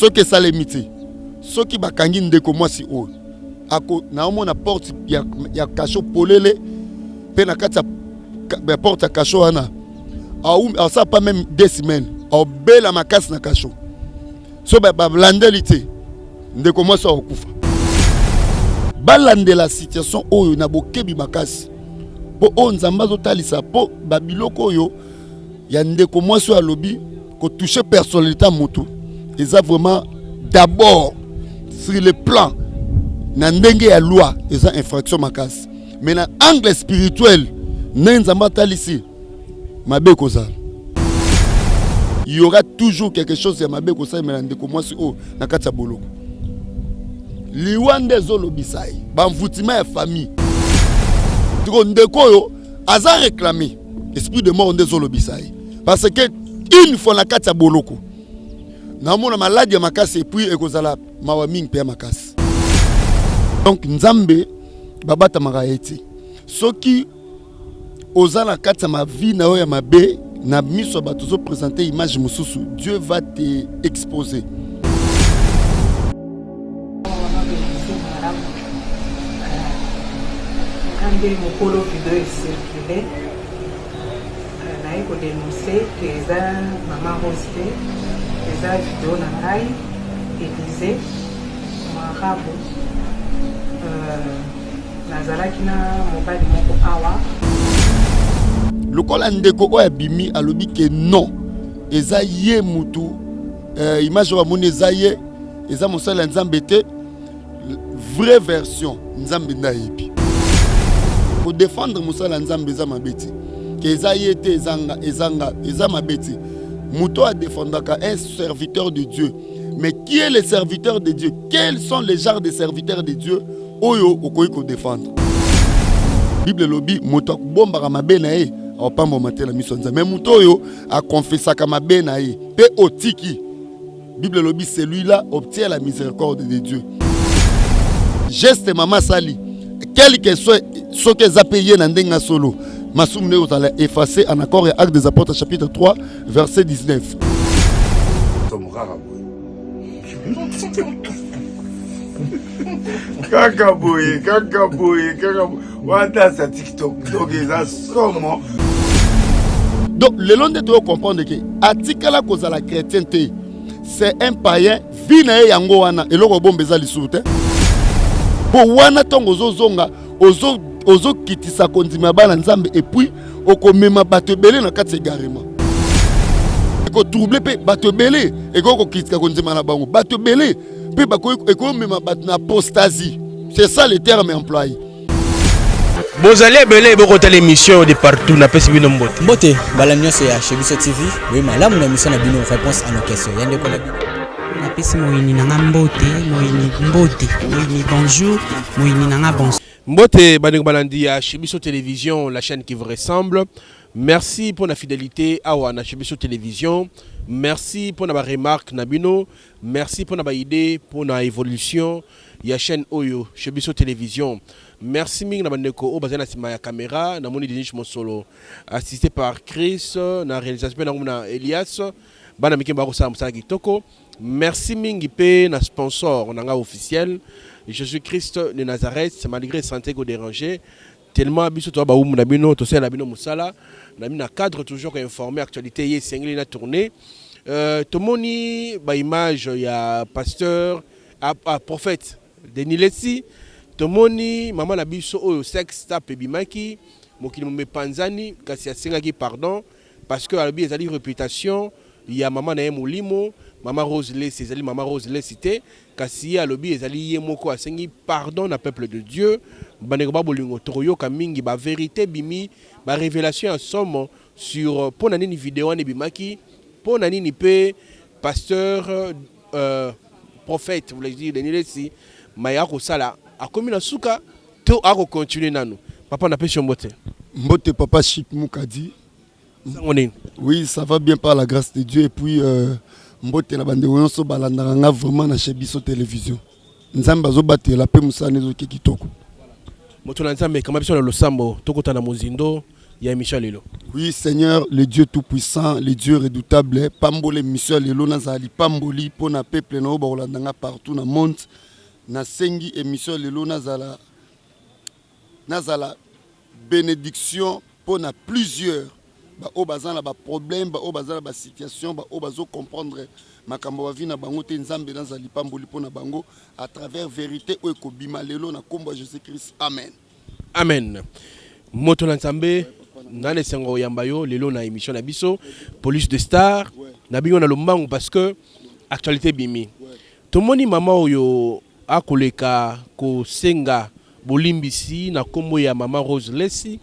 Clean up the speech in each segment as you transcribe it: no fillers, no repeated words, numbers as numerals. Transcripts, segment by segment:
Soki esalemi te, soki bakangi ndeko mwasi oyo ako naomona porte ya cachot polele mpe na kati ya porte ya cachot wana asala pas même 2 semaines, aobela makasi na cachot. So balandeli te, ndeko mwasi akokufa. Balandela situation oyo na bokebi makasi, mpo oyo Nzambe azotalisa, mpo babiloko oyo ya ndeko mwasi oyo alobi kotouche personnalité ya motu eza vraiment d'abord sur le plan na ndenge ya loi, eza infraction makasi, mais na angle spirituel, ndenge Nzambe atalisi, mabe ekozala. Il y aura toujours quelque chose ya mabe kosalemela ndeko mwasi oyo na kati ya boloko. Liwa nde ezolobisa ye, bamvutima ya famille tiko. Ndeko oyo aza réclamé, esprit de mort nde ezolobisa ye, parce que une fois na kati ya boloko, naomona maladi ya makasi, et puis ekozala mawa mingi mpe ya makasi. Donc Nzambe babatamaka ye te. Soki oza na kati ya mavi na yo ya mabe, na miso ya bato ozoprésente image mosusu, Dieu va te exposer. Malamu, nga nde mokolo video ecircule, naye kodénonce ke eza mama Rose te, eza video na ngai, Élise Mwarabu. Nazalaki na mobali moko awa. Lokola ndeko oyo abimi, alobi ke non, eza ye mutu, image oyo bamoni eza ye, eza mosali ya Nzambe te. Vraie version, Nzambe nde ayebi. Kodéfendre mosala ya Nzambe eza mabe te, ke eza ye te, ezanga ezanga, eza mabe te. Moto adéfendaka un serviteur de Dieu, mais qui est le serviteur de Dieu? Quels sont les genres de serviteurs de Dieu oyo okoki kodéfendre? Bible elobi moto akobombaka mabe na ye akopambwama te na miso ya Nzambe, mais moto oyo akonfesaka mabe na ye mpe otiki, Bible elobi, celui-là obtient la miséricorde de Dieu. Geste mama asali, quel que soit, soki eza mpe ye na ndenge ya solo, masumu nde kozala effacé en accord ya Acte des Apôtres chapitre 3 verset 19. Somo kaka boye, kaka boye, kaka boye, kaka boye. Wana TikTok, donc eza somo. Donc lelo nde toyo comprendre ke atikala kozala chrétien te, c'est un païen. Vie na ye yango wana, eloko obomba eza lisusu te, mpo wana ntongo ozozonga, ozokitisa kondima ya bana Nzambe, et puis okomema bato ebele na kati ya égarement, ekotrouble mpe bato ebele, ekoki kokitika kondima na bango, bato ebele mpe ekomema bato na apostasie. C'est ça le terme employé. Bozali ebele bokotala émission de partout, napesi bino mbote. Mbote bala nyonso ya Chez Biso TV, boye malamu na émission na bino Réponse à nos questions ya ndeko na bino. Napesi moyini na nga mbote, moyini mbote, moyini bonjour, moyini na nga bonsoir. Mbote bandeko balandi ya Chez Biso Télévision, la chaîne qui vous ressemble. Merci pour la fidélité awa na Chez Biso Télévision. Merci pour la remarque na bino. Merci pour la idée, pour la évolution ya chaîne oyo Chez Biso Télévision. Merci mingi na bandeko oyo bazali na nsima ya caméra. Namoni Denis Mosolo assisté par Chris na réalisation, mpe nango na Elias, bana mike bakosala mosala kitoko. Merci mingi mpe na sponsor na nga officiel, Jésus Christ de Nazareth. Malgré santé kodéranger tellement, biso toza bawumbu na bino, tosala na bino mosala na bino na cadre toujours koinformer actualité. Ye esengeli na tourner, tomoni baimage ya pasteur a prophète Denis Lesi, tomoni mama na biso oyo sextape ebimaki mokili momepanzani, kasi asengaki pardon parce que alobi ezali réputation ya mama na ye molimo, mama Rose Lesi. Ezali mama Rose Lesi te, kasi ye alobi ezali ye moko. Asengi pardon na peuple de Dieu. Bandeko ba bolingo, tokoyoka mingi bavérité bimi, barévélation ya somo sur mpo na nini video wana ebimaki, mpo na nini mpe pasteur, prophète voulais dire, Denis Lesi maya akosala, akomi na suka to akocontinue nanu. Papa, napesi yo mbote. Mbote papa Chic Mukadi. Sango nini? Oui, ça va bien par la grâce de Dieu. Et puis mbote na bandeko nyonso balandaka nga vraiment na Chez Biso Télévision. Nzambe azobatela mpe mosala ezoki kitoko. Moto na Nzambe, ekamba biso na losambo, tokota na mozindo. Ya émission lelo. Oui Seigneur, le Dieu tout-puissant, le Dieu redoutable, pambola émission ya lelo, nazala lipamboli mpona peuple na oyo bakolanda nga partout na monde. Nasengi émission ya lelo nazala bénédiction mpona plusieurs baoyo baza na baproblème, baoyo baza na basituation, baoyo bazocomprendre makambo ba vie na bango te. Nzambe, nazala lipamboli mpona bango à travers vérité oyo ekobima lelo na nkombo ya Jésus Christ, amen. Amen. Moto na Nzambe, nana esengo oyamba yo lelo na émission na biso Police de Star na bino na lombangu, parce que actualité ebimi. Tomoni mama oyo akoleka kosenga bolimbisi na nkombo ya mama Rose Lesi.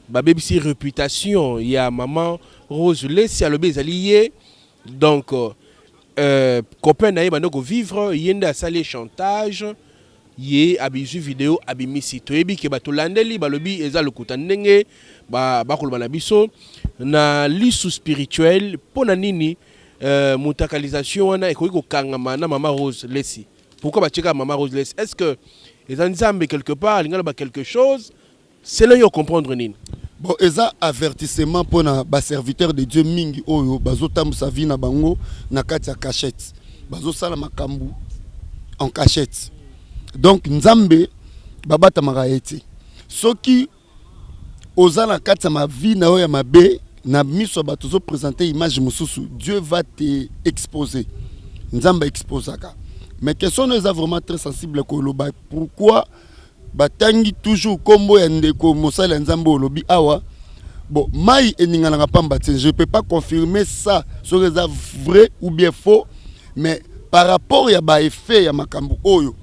Babebisi réputation ya mama Rose Lesi. Alobi ezali ye, donc copain na ye bandi kovivre, ye nde asali chantage, ye abizwi video, abimisi. Toyebi ke bato landeli, balobi eza lokuta. Ndenge bakoloba na biso na lisu spirituel, mpo na nini mutakalisation wana ekoki kokangama na mama Rose Lesi? Pourquoi batieka mama Rose Lesi? Est ce que eza Nzambe quelque part alingi aloba quelque chose? Selon yo, comprendre nini? Bon, eza avertissement mpona baserviteur de Dieu mingi oyo bazotambusa vie na bango na kati ya cachette, bazosala makambo en cachette. Donc Nzambe babatamaka ye te. Soki oza na kati ya mavie na yo ya mabe, na miso ya bato ozoprésente image mosusu, Dieu va te exposer. Nzambe exposaka. Mais question no eza vraiment très sensible koloba pourquoi batangi toujours nkombo ya ndeko mosali ya Nzambe. Olobi awa, bon, mai eninganaka pamba te. Je peux pas confirmer ça soki eza vrai ou bien faux, mais par rapport ya baeffet ya makambo oyo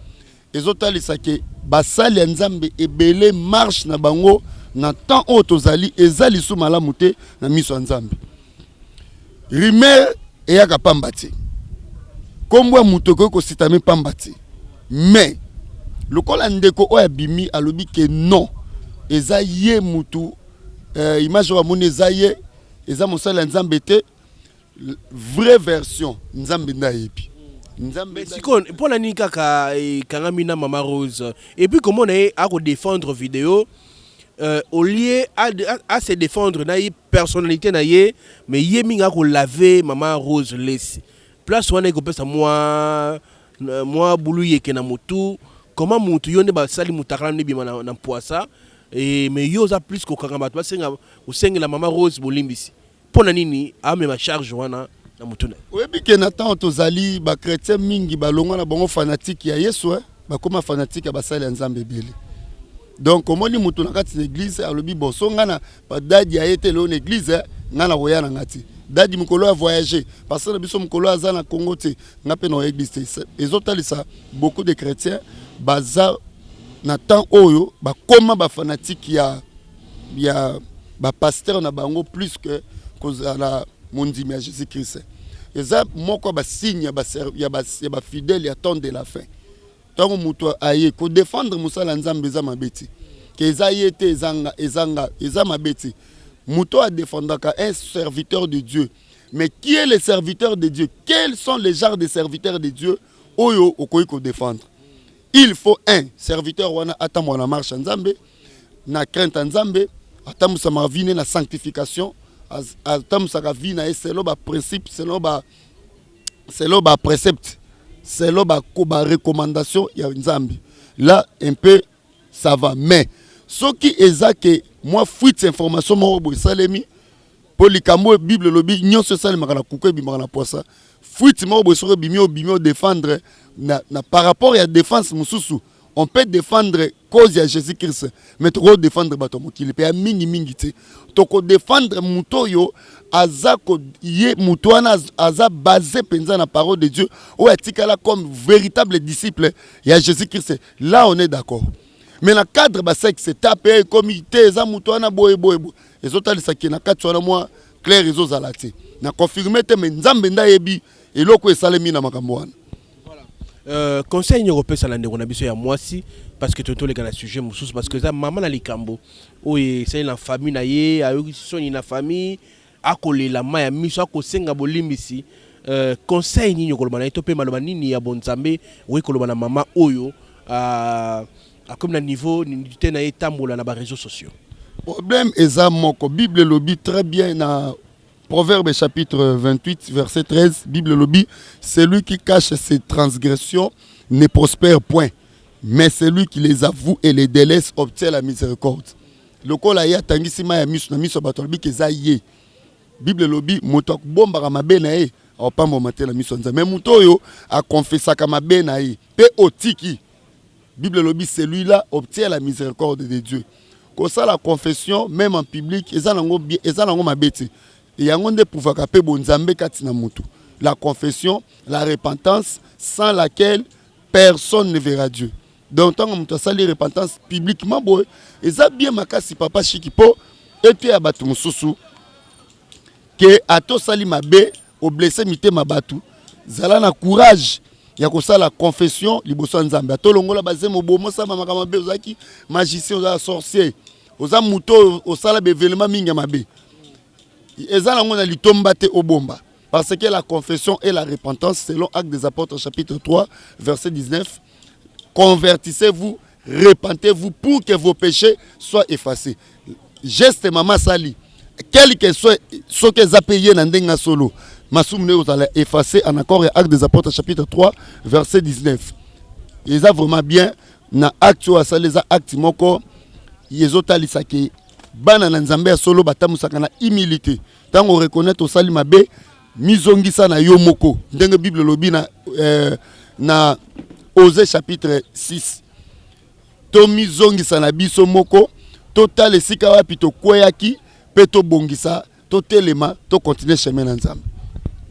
ezotalisa ke basali ya Nzambe ebele, marche na bango na temps oyo tozali eza lisu malamu te na miso ya Nzambe. Rumeur eyaka pamba te, nkombo ya moto ekoki kositame pamba te. Mais lokola ndeko oyo abimi alobi ke non, eza ye mutu, image oyo amoni eza ye, eza mosali ya Nzambe te. Vraie version, Nzambe nde ayebi, Nzambe. Sikoyo mpo na nini kaka ekangami na mama Rose? Et puis komona ye akodéfendre vidéo, au lieu à se défendre na ye personnalité na ye, mais ye mingi akolave mama Rose Lesi. Place wana ekopesa mwa bulu yeke na motu. Comment mutu yo nde basali mutakala nde ebima na mpwasa, mais yo oza plus kokanga bato basenga kosengela mama Rose bolimbisi? Mpo na nini amema charge wana na motu na ye? Oyebi ke na ntango tozali, bachrétien mingi balongwa na bango fanatique ya Yesu, bakóma fanatique ya basali ya Nzambe ebele. Donc omoni motu na kati na église alobi: bon, so ngai na daddy aye te lelo na église, ngai na koya na nga te. Daddy mokolo ya voyage, parce na biso mokolo aza na Congo te, nga mpe na oya église te. Ezotalisa beaucoup de chrétiens baza na temps oyo bakóma bafanatique ya bapasteur na bango plus que kozala mondimi ya Jésus Christ. Eza moko ya basigne ya bafidèle ya temps de la fin. Ntango moto aye kodéfendre mosala ya Nzambe, eza mabe te ke eza ye te, ezanga ezanga, eza mabe te. Moto adéfendaka un serviteur de Dieu, mais qui est le serviteur de Dieu? Quels sont les genres de serviteurs de Dieu oyo okoki kodéfendre? Il faut un serviteur wana atambola na marche ya Nzambe, na crainte ya Nzambe, atambwisamaka vie ne na sanctification, atambwisaka vie na ye selon baprincipe, selon baprécepte, selon barecommandation ya Nzambe. Là un peu ça va. Mais soki eza ke mwa fuite information moko boye esalemi, mpo likambo oyo Bible elobi nyonso esalemaka na kuku ebimaka na poisa, fuite moko boye soki ebimi, obimi odéfendre na par rapport ya défense mosusu, on peut défendre cause ya Jésus Christ, mais tokodéfendre bato ya mokili mpe ya mingimingi te. Tokodéfendre moto oyo aza ye moto wana aza basé mpenza na parole de Dieu, oyo atikala comme véritable disciple ya Jésus Christ. Là on est d'accord. Mais na cadre basexe tape ekomi te, eza moto wana boye boye boye, ezotalisaki na kati wana mwa clair ezozala te. Na confirme te, mais Nzambe nde ayebi eloko esalemi na makambo wana. Conseil nini okopesa na ndeko na biso ya mwasi? Parce que totoleka na sujet mosusu, parce que eza mama na likambo oyo esali na famille na ye, ayoki soni na famille, akolela mai ya miso, akosenga bolimbisi. Conseil nini okoloba na ye, to mpe maloba nini ya bonzambe okoki koloba na mama oyo akomi na niveau nudité na ye etambola na baréseaux sociaux? Problème eza moko. Bible elobi très bien na Proverbe chapitre 28 verset 13, Bible elobi: celui qui cache ses transgressions ne prospère point, mais celui qui les avoue et les délaisse obtient la miséricorde. Lokola ye atangisi mai ya miso na miso ya bato, alobi ke eza ye. Bible elobi moto akobombaka mabe na ye akopambwama te na miso ya Nzambe, mais moto oyo akonfesaka mabe na ye mpe otiki, Bible elobi, celui-là obtient la miséricorde de Dieu. Kosala confession même en public eza nango, eza nango mabe te. Yango nde eprouvaka mpe bonzambe kati na motu, la confession, la repentance, sans laquelle personne ne verra Dieu. Donc ntango moto asali repentance publiquement boye, eza bien makasi, papa Shiki, mpo eteya bato mosusu ke ata osali mabe, oblesser mitema bato, zala na courage ya kosala confession liboso ya Nzambe. Ata olongola bazemo, bomosala makambo mabe, ozalaki magicien, ozala sorcier, oza moto oyo osala baévénement mingi ya mabe, eza nango na litomba te obomba, parce que la confession et la repentance, selon Actes des Apôtres chapitre 3 verset 19, convertissez-vous, repentez-vous pour que vos péchés soient effacés. Geste mama asali, quel que soit, soki eza mpe ye na ndenge ya solo, masumu nde kozala effacé en accord ya Acte des Apôtres chapitre 3 verset 19. Eza vraiment bien na acte oyo asali. Eza acte moko ezotalisa ke bana na Nzambe ya solo batambusaka na humilité. Ntango oreconnaître osali mabe, mizongisa na yo moko, ndenge Bible elobi na Osée chapitre 6. Tomizongisa na biso moko, totala esika wapi tokweyaki mpe tobongisa, totelema, tocontinue chemin na Nzambe.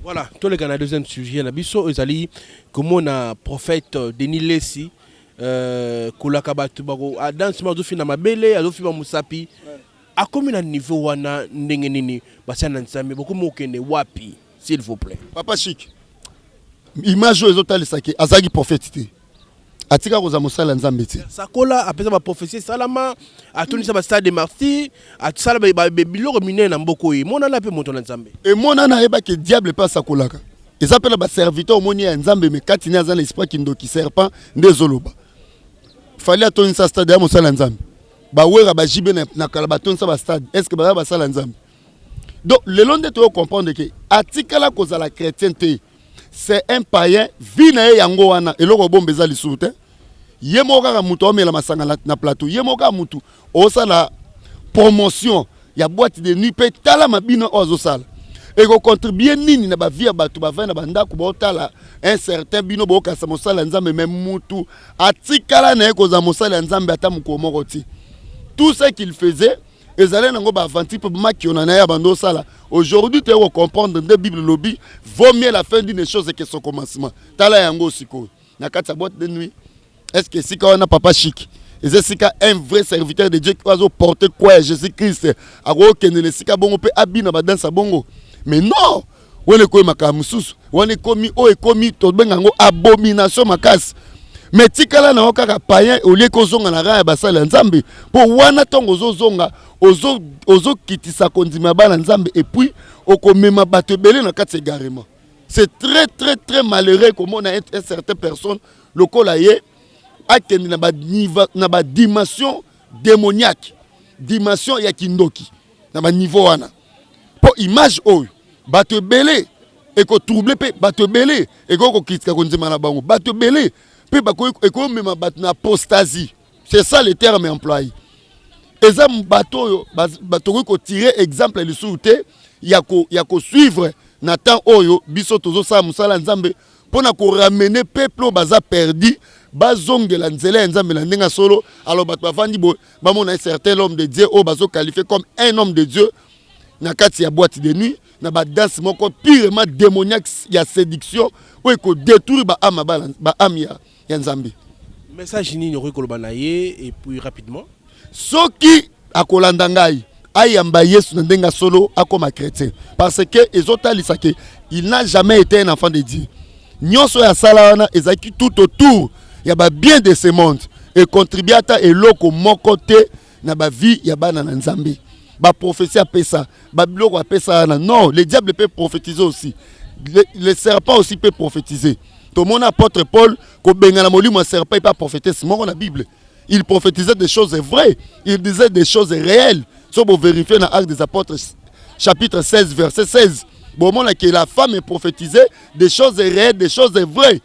Voilà, toleka na deuxième sujet na biso. Ezali komona prophète Denis Lesi kolaka bato bako adanse, azofina mabele, azofima mosapi, akomi na niveau wana ndenge nini? Basali na Nzambe, bokomi okende wapi, s'il vous plaît? Papa Chik, image oyo ezotalisaki azalaki prophète te, atika kozala mosali ya Nzambe te. Sakola, apesa baprophétie, esalama, atondisa bastade des Martyrs, asala biloko minene na mboka oyo, emonana mpe moto na Nzambe. Emonana, ayebaki diable mpe asakolaka. Eza mpe na baserviteur omoni ya Nzambe, me kati ne aza na esprit kindoki, serpent nde ezoloba. Fally atondisa stade ya mosala ya Nzambe. Bawera, bajibe na kala batondisa bastade, est ce que baza basala ya Nzambe? Donc lelo nde toyo comprendre ke atikala kozala chrétien te, c'est un païen. Vie na ye yango wana, eloko bomba eza lisusu te. Ye moko kaka moto aomela masanga na plateau, ye moko kaka motu osala promotion ya boîte de nuit. Mpe tala mabino oyo azosala, ekocontribue nini na bavie ya bato bavai na bandako baotala un certain? Bino bookasa mosala ya Nzambe, me mutu atikala na ye kozala mosala ya Nzambe ata mokolo moko ti. Tout ce qu'il faisait ezali nango baaventure mpe makiona na ye ya bando osala. Aujourd'hui toye kocomprendre nde Bible elobi: vaut mieux la fin d'une chose que son commencement. Tala yango sikoyo na kati ya boîte de nuit. Est ce que esika wana, papa Chik, eza esika un vrai serviteur de Dieu oyo azoporte croix ya Jésus Christ akokende na esika bongo mpe abina badanse bongo? Mais non, wana ekoyi makambo mosusu. Wana ekomi oyo ekomi tobenga yango abomination makasi. Mais tikala na yo kaka païen, olie kozonga na rang ya basali ya Nzambe, mpo wana ntongo ozozonga, ozokitisa kondima ya bana Nzambe, et puis okomema bato ebele na kati ya égarement. C'est très très très malheureux komona un certain personne lokola ye akende na badimension démoniaque, dimension ya kindoki na baniveau wana, mpo image oyo bato ebele ekotrouble, mpe bato ebele ekoki kocritiquer kondima na bango, bato ebele mpe ekomema bato na apostasie. C'est ça le terme employé. Eza bato oyo tokoki kotirer exemple lisusu te ya kosuivre na temps oyo biso tozosala mosala ya Nzambe mpo na koramener peuple oyo baza perdu, bazongela nzela ya Nzambe na ndenge ya solo. Alors bato bavandi boye, bamona un certain homme de Dieu oyo bazoqualifie comme un homme de Dieu na kati ya boîte de nuit, na badanse moko purement démoniaque ya séduction oyo ekodétruire baâme, baâme ya Nzambe. Message nini okoki koloba na ye, et puis rapidement? Soki akolanda ngai, ayamba Yesu na ndenge ya solo, akoma chrétien, parce que ezotalisa ke il n'a jamais été un enfant de Dieu. Nyonso oyo asala wana ezalaki tout autour ya babien de ce monde, econtribue ata eloko moko te na bavie ya bana na Nzambe. Baprophétie apesa, babiloko apesa wana, non, le diable peut prophétiser aussi, le serpent aussi peut prophétiser. Tomona apôtre Paul kobengana molimo ya serpent epa prophétesse moko na Bible. Il prophétisait des choses vraies, il disait des choses réelles. So bovérifier na Acte des Apôtres chapitre 16 verset 16, bomona que la femme prophétisait des choses réelles, des choses vraies,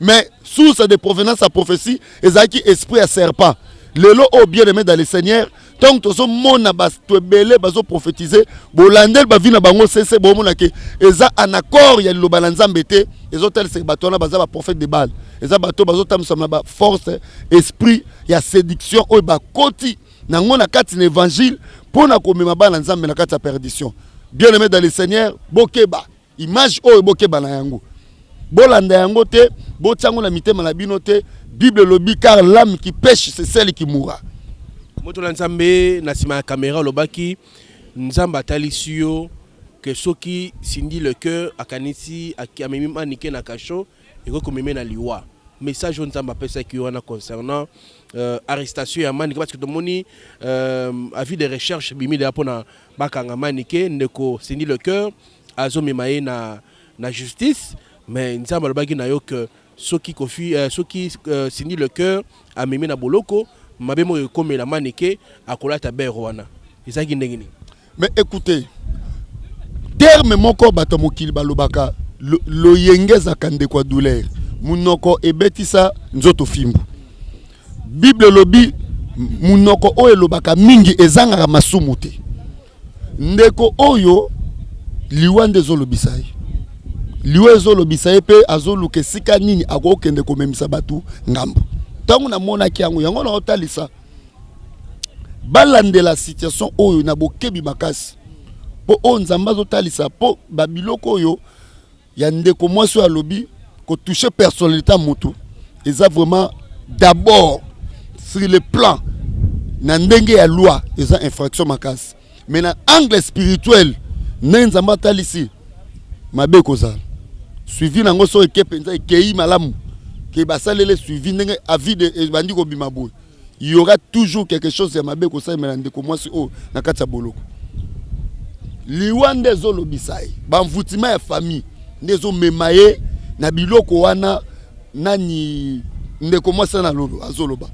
mais source de provenance ya prophétie ezalaki esprit ya serpent. Lelo oyo, bien aimé dans le Seigneur, ntango tozomona bato ebele bazoprophétise, bolandeli bavie na bango sese, bomona ke eza en accord ya liloba na Nzambe te. Ezotalisaka bato wana baza baprophète de Baal. Eza bato bazotambwisama na baforce esprit ya séduction oyo bakoti nango na kati na évangile mpo na komema bana Nzambe na kati ya perdition. Bien aimé dans le Seigneur, bokeba image oyo, bokeba na yango, bolanda yango te, botia yango na mitema na bino te. Bible elobi: "Car l'âme qui pèche, c'est celle qui mourra." Moto na Nzambe, na nsima ya kamera olobaki Nzambe atalisi yo ke soki Cindy Le Cœur akanisi amemi Manike na kasho, ekoki komeme na liwa. Message oyo Nzambe apesaki yo wana concernant arrestation ya Manike, parce que tomoni avis de recherche bimi deya mpona bakanga Manike. Ndeko Cindy Le Cœur azomema ye na justice, mais Nzambe alobaki na yo ke soki Kofi soki Cindy Le Cœur amemi na boloko, mabe moko ekomela Manike, akolata bere wana. Ezalaki ndenge nini? Mais écoutez, terme moko bato ya mokili balobaka: loyenge ezalaka ndeko ya douleur, munoko ebetisa nzoto fimbu. Bible elobi munoko oyo elobaka mingi ezangaka masumu te. Ndeko oyo, liwa nde ezolobisa ye, liwa ezolobisa ye mpe azoluka esika nini akokende komemisa bato ngambo. Ntango namonaki yango, yango naotalisa balandela situation oyo na bokebi makasi, mpo oyo Nzambe azotalisa, mpo babiloko oyo ya ndeko mwasi oyo alobi, kotouche personnalité ya motu eza vraiment d'abord sur le plan na ndenge ya loi eza infraction makasi, mais na angle spirituel, ndenge Nzambe atalisi, mabe ekozala suivi nango. So eke mpenza ekei malamu ke basalele suivi ndenge avis ebandi kobima boye, il y aura toujours quelque chose ya mabe kosalemela ndeko mwasi oyo na kati ya boloko. Liwa nde ezolobisa ye, bamvutima ya famille nde ezomema ye na biloko wana. Nani ndeko mwasi wana lolo azoloba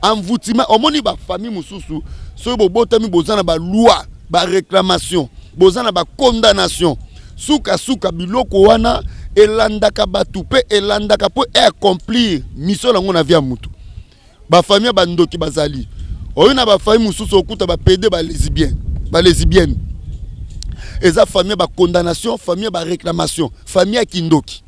envoûtement. Omoni bafamille mosusu, soki bobotami, boza na baloi, baréclamation, boza na bacondamnation, sukasuka biloko wana elandaka bato mpe elandaka mpo eaccomplir mission nango na vie ya mutu. Bafamille ya bandoki bazali oyo. Na bafamille mosusu okuta bapédé, balesbien, balesbienne. Eza famille ya bacondamnation, famille ya baréclamation, famille ya kindoki.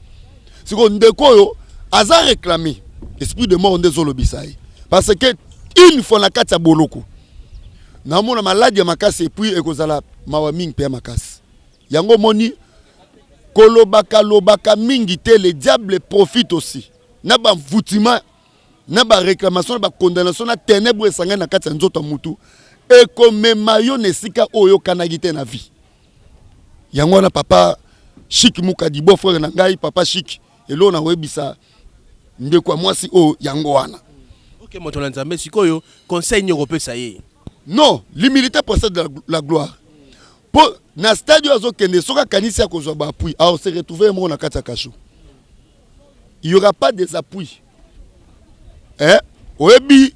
Sikoyo ndeko oyo aza réclamé, esprit de mort nde ezolobisa ye, parce que une fois na kati ya boloko, naomona maladi ya makasi, et puis ekozala mawa mingi mpe ya makasi. Yango omoni kolobaka lobaka mingi te. Le diable profite aussi na bamvutima, na baréclamation, na bacondamnation, na ténèbre esangani na kati ya nzoto ya mutu, ekomema yo na esika oyo okanaki te na vie. Yango wana, papa Chik Mukadi, beau frère na ngai, papa Chik, eloko na koyebisa ndeko ya mwasi oyo, yango wana. Ok, moto na Nzambe, sikoyo conseil nini okopesa ye? Non, l'humilité précède la gloire. Mpo na stade oyo azokende, soki akanisi akozwa baappui, alors se retrouve moko na kati ya kasho, il y aura pas des appuis, eh? Oyebi,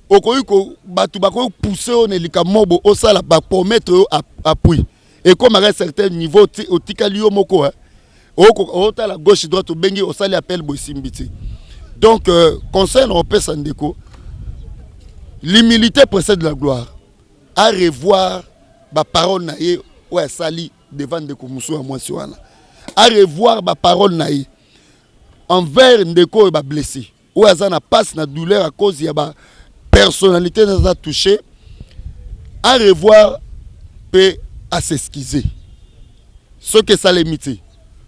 okoki bato bakoki pousser oyo na likambo moko osala, bapromettre yo appui, ekomaka certain niveau, otikali yo moko, eh? Otala gauche, droite, obengi, osali appel boye, esimbi te. Donc conseil na opesa ndeko: l'humilité précède la gloire. À revoir baparole na ye oyo asali devant ndeko mosusu ya mwasi wana, à revoir baparole na ye envers ndeko oyo bablessé, oyo aza na passe na douleur à cause ya bapersonnalité aza touché. À revoir mpe as'excuse soki esalemi te.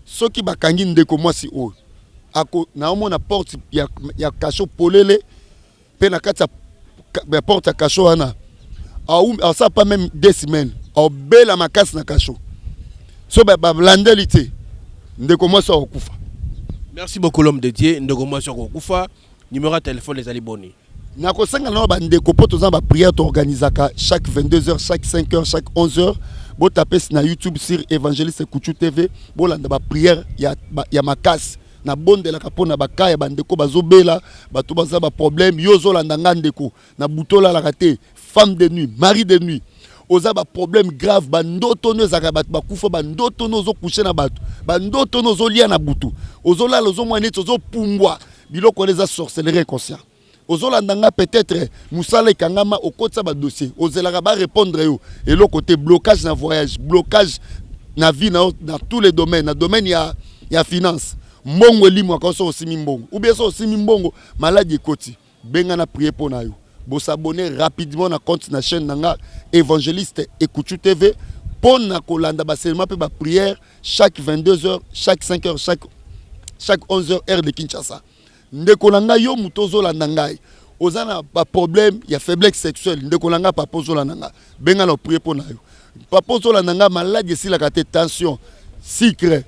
Soki bakangi ndeko mwasi oyo, naomona porte ya kasho polele, mpe na kati ya porte ya kasho wana, asala pas même 2 semaines, aobela makasi na kasho. So balandeli te, ndeko mwasi akokufa. Merci beaucoup, l'homme de Dieu. Ndeko mwasi akokufa. Numéro ya telefone ezali boni? Nakosenga nano bandeko, mpo toza na baprière toorganisaka chaque 22 heures, chaque 5 heures, chaque 11 heures. Botape na YouTube sur Évangéliste Kuchu TV, bolanda baprière ya makasi. Nabondelaka mpo na baka ya bandeko bazobela, bato baza baproblème. Yo ozolanda nga, ndeko, na butu olalaka te, femme de nuit, mari de nuit. Oza baproblème grave, bandoto no ezalaka bato bakufa, bandoto no ozocoucher na bato, bandoto no ozolia na butu, ozolala, ozomona neti ozopumbwa. Biloko wana eza sorcellerie inconscient. Ozolanda nga, peut-être mosala ekangama, okotisa badossier, ozelaka barépondre yo, eloko te. Blocage na voyage, blocage na vie na yo dans tous les domaines, na domaine ya finance, mbongo elimwaka. So osimi mbongo ou bien so osimi mbongo, maladi ekoti, benga na prier mpo na yo. Bos'abonner rapidement na compte na chaîne na nga, Évangéliste Ekutu TV, mpo na kolanda basermon mpe baprière chaque 22 heures, chaque 5 heures, chaque 11 heures, heure de Kinshasa. Ndeko na ngai, yo moto ozolanda ngai, oza na baproblème ya faiblesse sexuelle, ndeko na ngai, papa ozolanda ngai, benga na prier mpo na yo. Papa ozolanda ngai, maladi esilaka te, tension, sucre,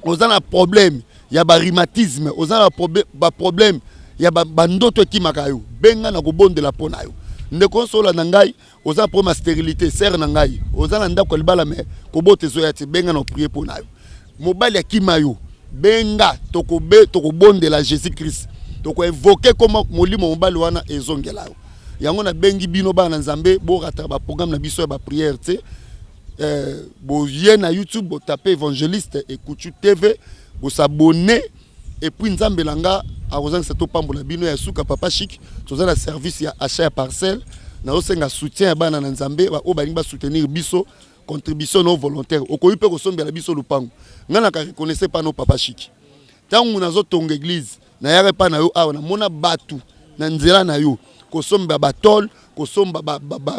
oza na problème ya barhumatisme, oza na baproblème ya bandoto ekimaka yo, benga na kobondela mpo na yo. Ndeko nyonso olanda ngai, oza na problème ya stérilité, sœur na ngai, oza na ndako ya libala mais kobota ezoya te, benga na prier mpo na yo. Mobali akima yo, benga, tokobondela Jésus Christ, tokoévoquer koma molimo mobali wana ezongela yo. Yango nabengi bino, bana na Nzambe, borataka baprogramme na biso ya baprière te. Boye na YouTube, botape Évangéliste Ekutu TV, bos'abonner et puis Nzambe na nga akozangisa topambola bino. Ya suka, papa Chic, toza na service ya achat ya parcelle. Nazosenga soutien ya bana na Nzambe oyo balingi basoutenir biso, contribution non volontaire. Okoki mpe kosombela biso lupango. Ngai naka reconnaisse pa no, papa Chic, ntango nazotonga église, nayaka epai na yo awa, namona bato na nzela na yo kosomba batôle, kosomba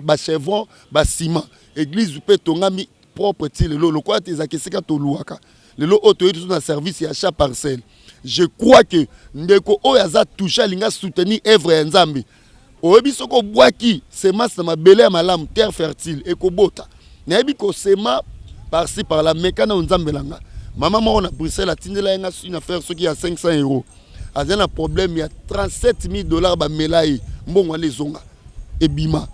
bachevron, basima. Église mpe etongami propre ti lelo, lokola te ezalaka esika toluwaka. Lelo oyo toyei tozo na service ya achat parcelle. Je crois que ndeko oyo aza touché, alingi soutenir œuvre ya Nzambe. Oyebi, soki obwaki semence na mabele ya malamu, terre fertile, ekobota. Nayebi kosema par-ci par-là, meka na Nzambe na nga. Mama moko na Bruxelles atindela ye nga une affaire soki ya 500 euros, aza na problème ya 37 000 dollars, bamela ye mbongo wana, ezonga, ebima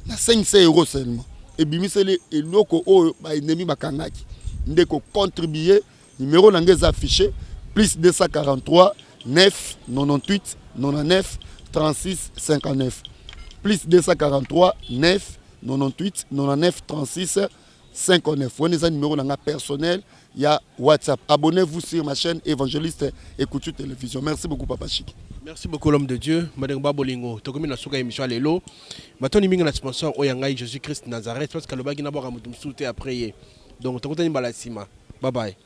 na 500 euros seulement, ebimiseli eloko oyo baennemi bakangaki. Ndeko, contribuer, numéro na ngai eza affiché: plus 243 9 98 99 36 59, plus 243 9 98 99 36 59. Wana eza numéro na nga personnel ya WhatsApp. Abonnez-vous sur ma chaîne, Évangéliste Ekutu Télévision. Merci beaucoup, papa Chic. Merci beaucoup, l'homme de Dieu. Madame Babolingo, tokomi na suka émission lelo. Matoni mingi na sponsor oyo ngai, Jésus Christ Nazareth, parce que alobaki na bwaka mutu mosusu te après ye. Donc tokutani mbala nsima. Bye bye.